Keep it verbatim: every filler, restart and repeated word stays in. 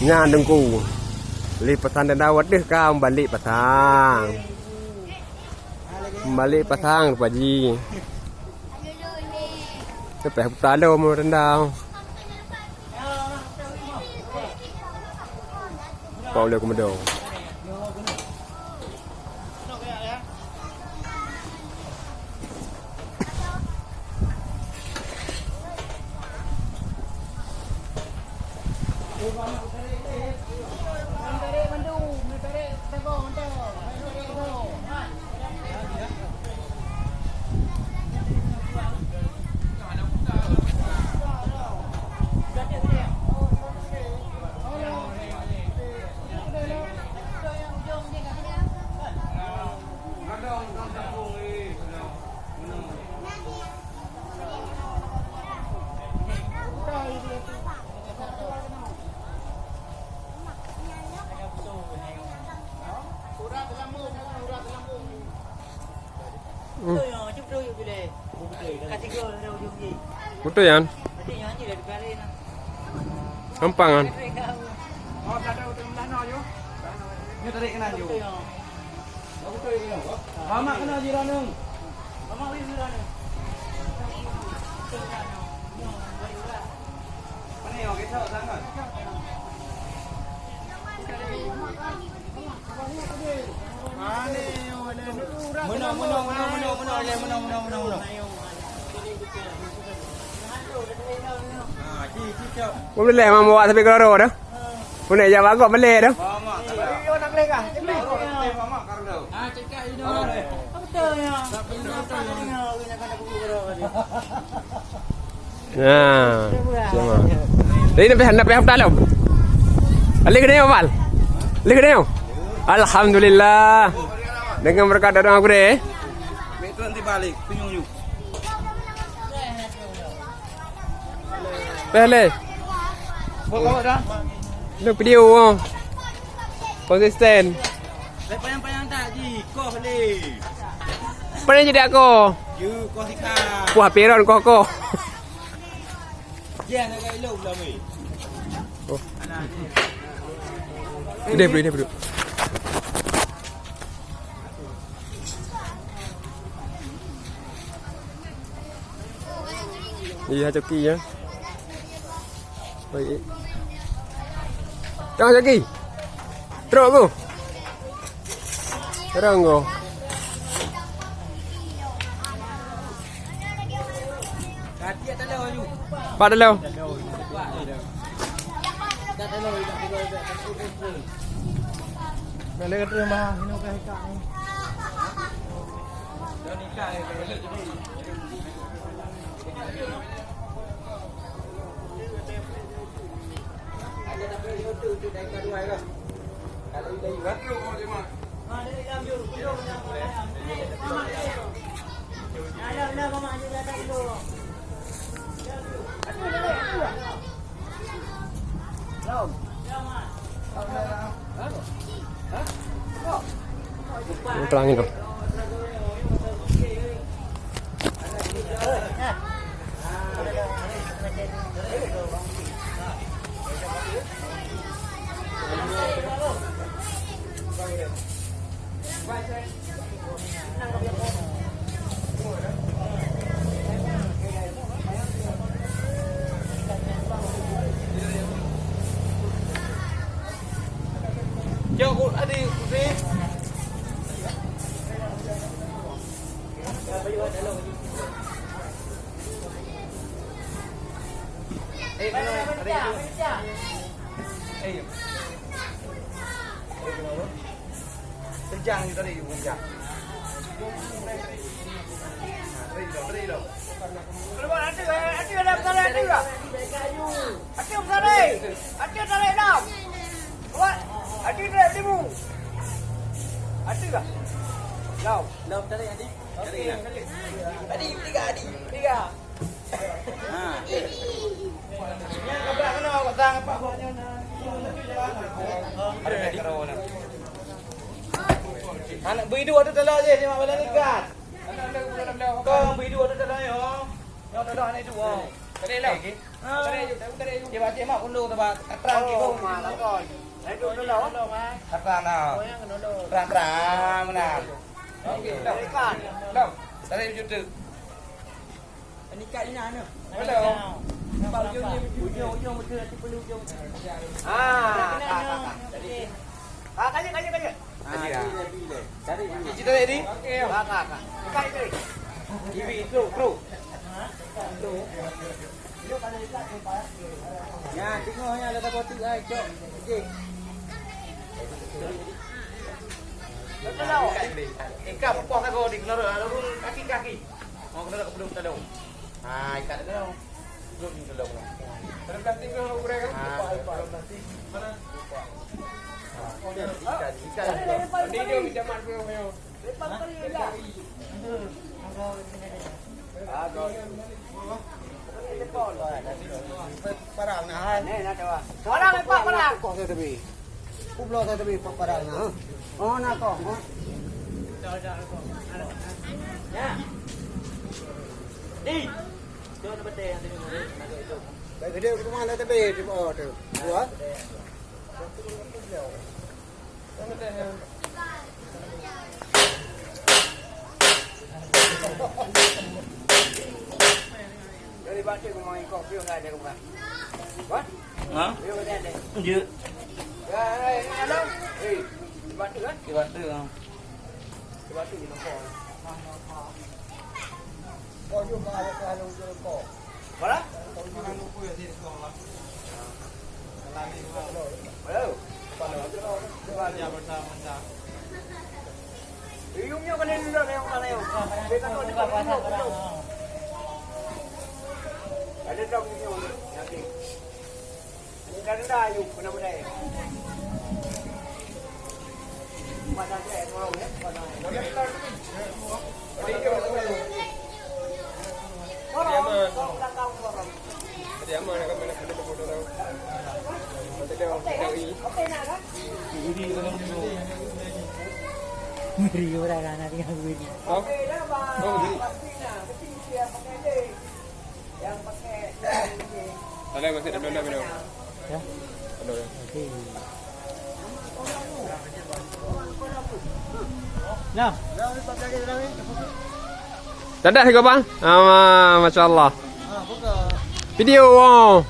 Nyan Teungku. Lé pasang denda watèe ka meubalek pasang. Meubalek pasang Pak Haji. Leupah buta lom denda. Pak ulèe keumeudong. Hmm. Beutôi nyan. Gampang kan? Boleh lah, memang bawa sampai ke lorong dah. Pun nak jak bagok balik dah. Nah, cuma. Jadi nak payah, nak payah petalom. Alih kena apa? Alih kena. Alhamdulillah. Dengan berkat doa gurèe. Baik tu nanti balik, kunyung yuk. Peh lé. Buat kawak dah. Lu video oh. Konsisten. Lé payang-payang tak ji, koh lé. Payang jadi aku. Yu, koh sikat. Wah, peron koh-koh. Dia nak kat ilok pula, weh. Oh. Dia beri, dia beri. Iya, coki ya. Baik. Tengah coki. Trok ku. Terang ku. Pak Telo. Nak lewat rumah, minum teh ikan ni. Peulangin tu. Terjang je tadi, terjang. Nah, tadi dah, tadi dah. Keluar, ada, ada, ada, ada, ada. Ada, ada. Ada, ada, ada. Kuat. Adi trép timu. Adi kah? Lau. Lau tadi, Adi. Okey. Adi, tiga, Adi. Tiga. Ha. Nyan ka brat keunoe, awak sang apa buat nyan. Anak beuidu ada dalam je, simak bala ikan. Kau beuidu ada dalam, yo. Nyoe dalam anak itu, oh. Tadi lau. Cuba cek mak pundong tu, Bang. Terang. Oh, gitu. Malah kau. Saya dulu dulu. Terang dah. Terang, terang, menang. Okey, dong. Ikan. Dong. Tarik juta. Ikan ni nak, nak. Hello. Nampak ujung ni, ujung, ujung betul, nanti perlu ujung. Ah, tak, tak, tak. Jadi, ah, kajak, kajak, kajak. Ah, ya. Cik, cik, tadi? Okey. Ka, ka, ka. Ikan, ikan. Ibi, truk, truk. Ya, tengok ya, ada batu, ai, cok. Okey. Ikan peupoh sagoe di keunara, lalu kaki-kaki. Oh, keunara kepedong tadong. Ah, ikan tadong. Belum tadong lah. Ada plastik ke, orang kurang kan? Ah, mana? Ikan, ikan. Ini dia minta maaf, bro. Parang na hai. Parang, Pak, parang. Kok saya tebi. Kubloe saya tebi, Pak, parang na. Oh, na kok. Ya. Di. Baik gede, kita mana tebi di bawah tu. Dua. Ha? Ya. Di batu, ha? Mana? Halo. Yum, yum, kena duduk, tengok sana, yum. Dia tak tahu, dia tak tahu, dia tak tahu. Ada tak punya orang? Yakin. Ini dah rendah, yum, kena berdaya. Ngeri orang anak tinggal begini. Ada masih ada belum minum? Ya. Ada ya. Okey. Nah. Dadah juga, Bang. Ah, masya Allah. Video. Oh.